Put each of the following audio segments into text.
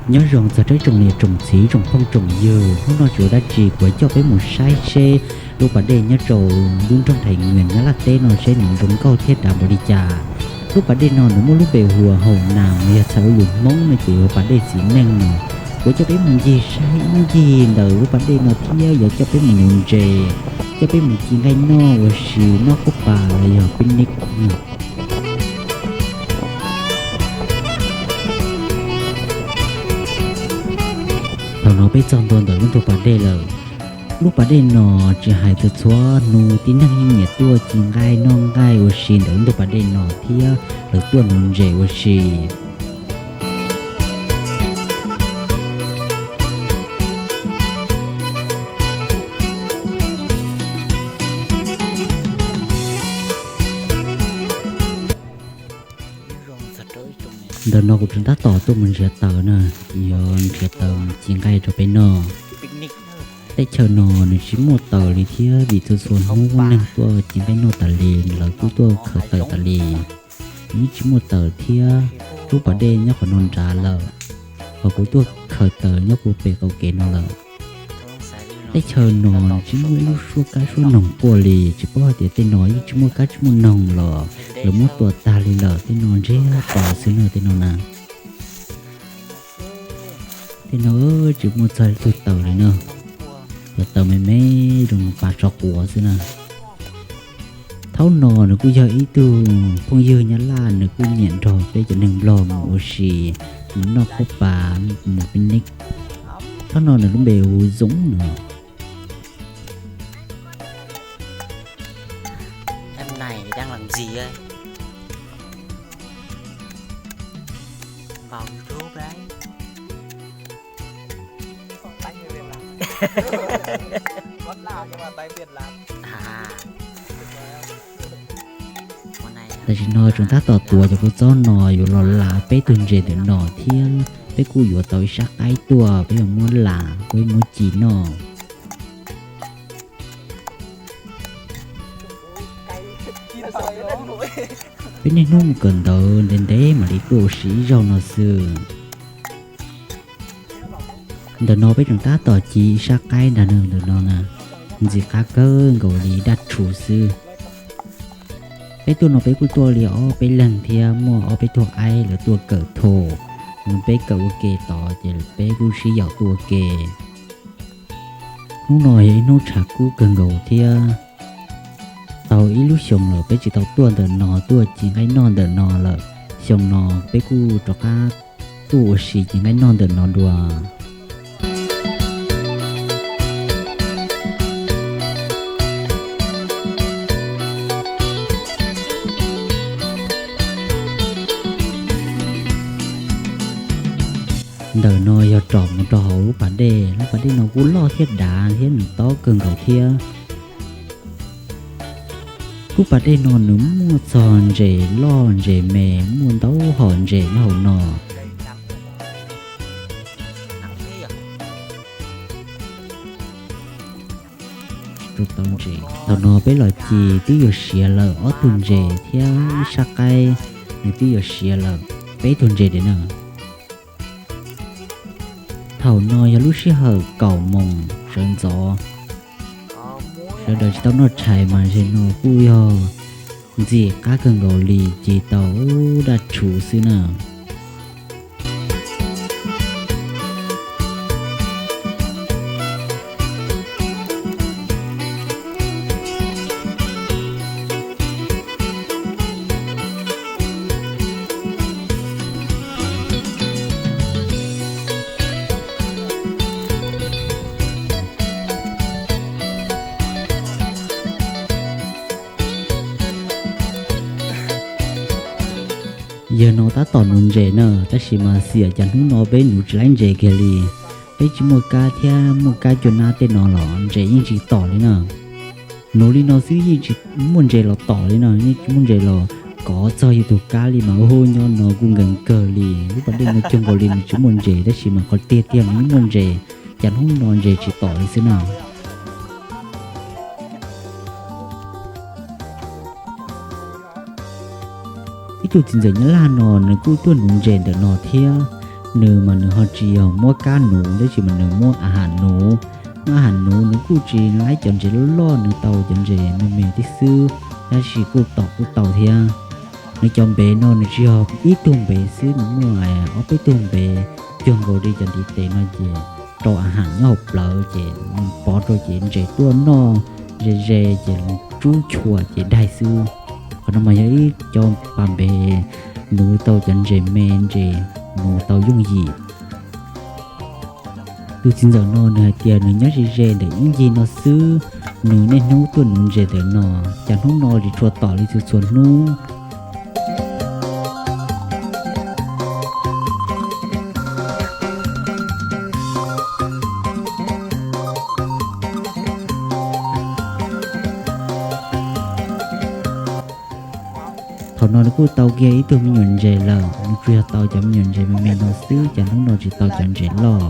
Nyob zoo txog rau tsoom niam tsoom txiv tsoom phooj tsoom ywg, hnub no tsis ua dab tsi kuv coj peb mus saib seb lub pas dej nyob rau lub nroog Thaiv Nyuas Nyab Laj teb no seb nws zoo nkauj thiab dav npaum li cas. Lub pas dej no nws muaj lub npe hu ua Haum Nas, yog txhais lus Hmoob no ces hu ua pas dej txiv neej no. Kuv coj peb mus ncig saib ib ncig ntawm lub pas dej no thiab yuav coj peb mus nuv ntses, coj peb mus ci nqaij noj ua si, noj khaub pas los yog picnic no. Thaum no peb txog ntua ntawm lub ntug pas dej lawm. Lub pas dej no tsis hais txhua txhua hnub tib neeg yeej nyiam tuaj ci nqaij noj nqaij ua si ntawm lub ntug pas dej no thiab lawv tuaj nuv ntses ua si. Ntawm no kuv tseem tab tom tuaj mus nrhiav taws na, yog nrhiav taws ci nqaij rau peb noj. Teb chaws no nws tsis muaj taws li thiab vim txhua txhua hnub muaj neeg tuaj ci nqaij noj tas li, lawv kuj tuaj khaws taws tas li. Nws yeej tsis muaj taws thiab, lub pas dej nyob qhov no nrad lawm, hos kuv tuaj khaws taws nyob puag pem qaum kev no lawm. Teb chaws no tsis muaj ib lub suab kab suab noog quaj li, tsis paub hais tias tej no yeej tsis muaj kab tsis muaj noog los lawv muab tua tag li lawm, tej no ntsiag to xwb no tej no na. Tej no tsis muaj txog ib tug taws li na, cov taws me me zoo pas tsov quav xwb na. Thaum no nws kuj yog ib tug phooj ywg Nyab Laj, nws kuj nyiam nrog peb cov neeg Nplog mus ua si, mus noj khaub pas, mus picnic. Thaum no nws lub npe hu Zoov no. Tam sim no tseem tab tom tuav cov kua txob no yuav los las peb tug ntses ntawm no thiab peb kuj yuav tau ib sab qaib tuaj, peb yuav muab las, peb muab ci noj. Peb niaj hnub mus kawm ntawv ntev ntev mam li tuaj ua si ib zaug no xwb. Ntawm no peb tseem tab tom ci ib sab qaib nrag no, ntawm no na, ntxim qab kawg nkaus li, daj rhuv xwb. Peb tuaj no peb kuj tuaj li ob peb leeg thiab muaj ob peb tug aib lawv tuaj kawm thom, peb kawm ua ke tod ces peb kuj sib yaum tuaj ua ke. Hnub no yog ib hnub tshav kub kawg nkaus thiab. Tau ib lub xyoos lawm peb tsis tau tuaj ntawm no tuaj ci nqaij noj ntawm no lawm, xyoo no peb kuj rov qab tuaj ua si ci nqaij noj ntawm no dua. Ntawm no yog rov mus rau hauv lub pas dej, lub pas dej no kuj loj thiab dav thiab nws tob kawg nkaus thiab. Lub pas dej no nws muaj txog ntses loj ntses me, muaj ntau hom ntses nyob hauv no. Thaum no peb los ci twb yuav siav lawm, ob tug ntses thiab ib sab qaib nws twb yuav siav lawm, peb tug ntses diam na. Thaum no yog lub sij hawm kaum moos sawv ntxov, sawv daws tsis tau noj tshais mas ze no kuj yog ntxim qab kawg nkaus li, ci tau daj rhuv xwb na. Yawg no tab tom nuv ntses na, tab sis mas xiam cas hnub no peb nuv tsis laib ntses kiag li. Peb tsis muaj kab thiab muaj kab cua nab tej no los ntses yeej tsis tom li na. Nuv li no xwb yeej tsis muaj ntses los tom li na, yeej tsis muaj ntses los kov txog yus tus kab li mas hu nyob no kuj nkees kawg li. Lub pas dej no cuag nkaus li nws tsis muaj ntses tab sis mas qhov tiag tiag nws yeej muaj ntses, cas hnub no ntses tsis tom li xwb na. Ib tug txiv ntxawm Nyab Laj no nws kuj tuaj nuv ntses ntawm no thiab. Nws mas nws ho tsis yog muab kab nuv tab sis mas nws muab a has nuv. Muab a has nuv nws kuj tsis laib cov ntses loj loj, nws tau cov ntses me me tib xwb, tab sis kuj tom kuj tau thiab. Nws cov npev no nws tsis yog ib tug npev xwb, nws muaj ob peb tug npev cuag nkaus li cov ntiv tes no ces rau a has nyob hauv plawv ces nws pov rau ces ntses tuaj noj ze ze ces tsub chua ces daig xwb. Qhov no mas yog ib co pas npev nuv tau cov ntses me, ntses nuv tau yooj yim. Tus txiv ntxawm no nws hais tias nws nyob ze ze ntawm ib ncig no xwb, nws niaj hnub tuaj nuv ntses ntawm no, cas hnub no tsis tshua tom li txhua txhua hnub. Thaum no nws kuj tau kiag ib tug me nyuam ntses lawm, nws tsuas yog tau cov me nyuam ntses me me no xwb, cas hnub no tsis tau cov ntses loj.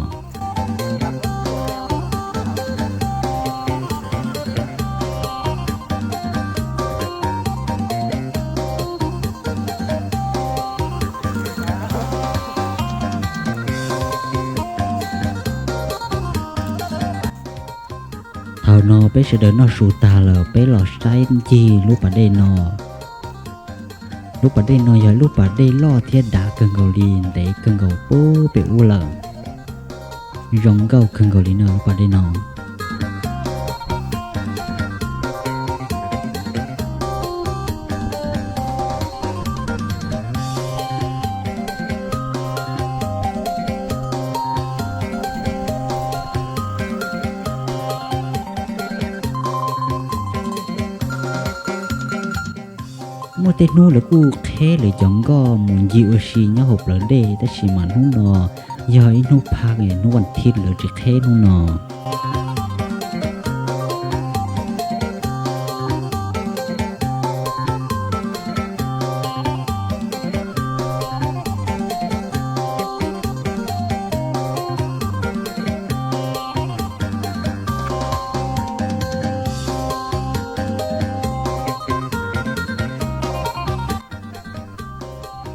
Thaum no peb sawv daws noj su tag lawm peb los saib ncig lub pas dej no. Lub pas dej no yog lub pas dej loj thiab dav kawg nkaus li, ntev kawg nkaus puag pem ub lawm. Zoo nkauj kawg nkaus li no lub pas dej no. Muaj tej hnub lawv kuj qheb lawv cov nkoj mus ncig ua si nyob hauv plawv dej, tab sis mas hnub no yog ib hnub phaj, hnub vas thiv, lawv tsis qheb hnub no.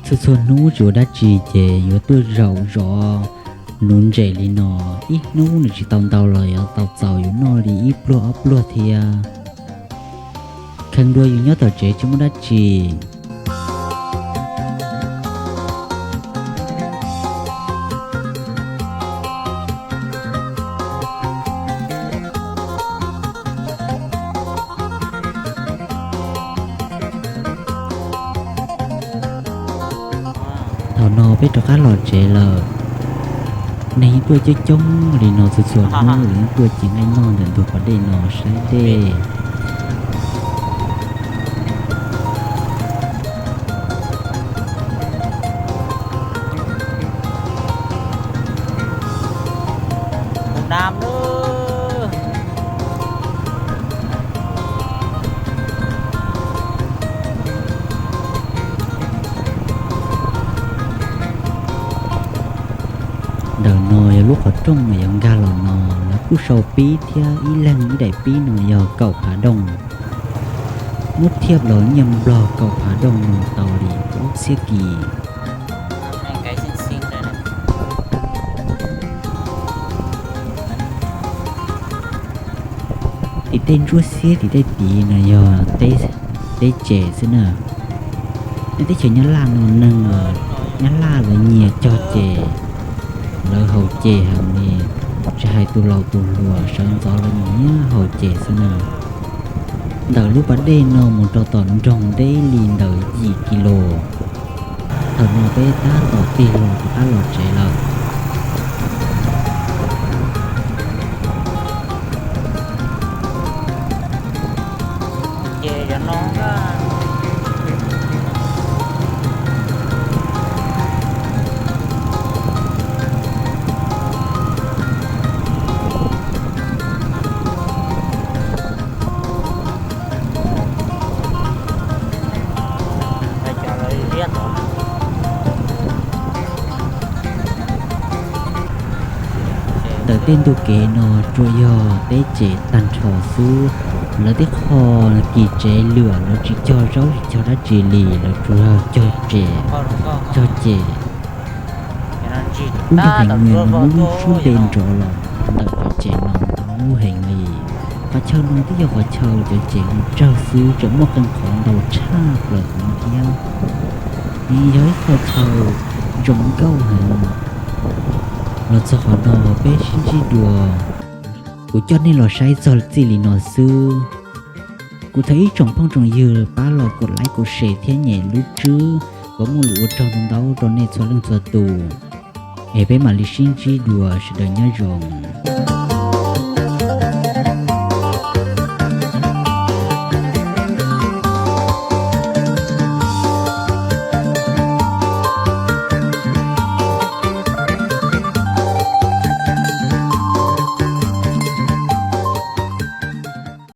Txhua txhua hnub tsis ua dab tsi ces yuav tuaj zaum zov nuv ntses li no. Ib hnub nws tsis tau ntau los yuav tau txaus yus noj li ib pluag ob pluag thiab. Kheev dua yus nyob tom tsev tsis muaj dab tsi. Thaum no peb rov qab los tsev lawm. Neeg yeej tuaj coob coob li no txhua txhua hnub, lawv yeej tuaj ci nqaij noj ntawm ntug pas dej no saib dej. Ntawm no yog lub qhov rooj uas yuav nkag los no, lawv kuj sau pib thiab, ib leeg ib daim pib no yog kaum phav dooj. Muab thiaj los nyiaj nplog kaum phav dooj no tau li plaub txhiab kis. Tim tej ntsuab xiab tim tej tid no yog teb ces xwb na. Nyob teb chaws Nyab Laj no neeg Nyab Laj lawv nyias cog ces, lawv haus ces heev li, tsis hais tus laus tus hluas sawv ntxov lawv nyias haus ces xwb na. Ntawm lub pas dej no mus rau tom nroog deb li ntawm yim kis lus. Thaum no peb tab tom tig los rov qab los tsev lawm. Tej ntu kev no tsuas yog peb ceg tag nrho xwb. Lawv tej qho kis tsev lwm lawv tsis cog zaub tsis cog dab tsi li, lawv tsuas yog cog ceg, cog ceg. Ub, nyob heev no muaj lub sub npe nrov los ntawm cov ceg no ntau heev li. Qhov chaw no twb yog qhov chaw cov ceg mus tsawg xwb, tseem muaj qee qhov ntau tshaj plaws no thiab. Yog ib qho chaw zoo nkauj heev. Los txog qhov no peb sib ntsib dua. Kuv coj nej los saib txog txij li no xwb. Kuv thov ib tsoom phooj tsoom ywg pab los kov like kov share thiab nyem lub tswb kom muaj lus ua tsaug ntau ntau rau nej txhua leej txhua tus. Es peb mam li sib ntsib dua, sawv daws nyob zoo.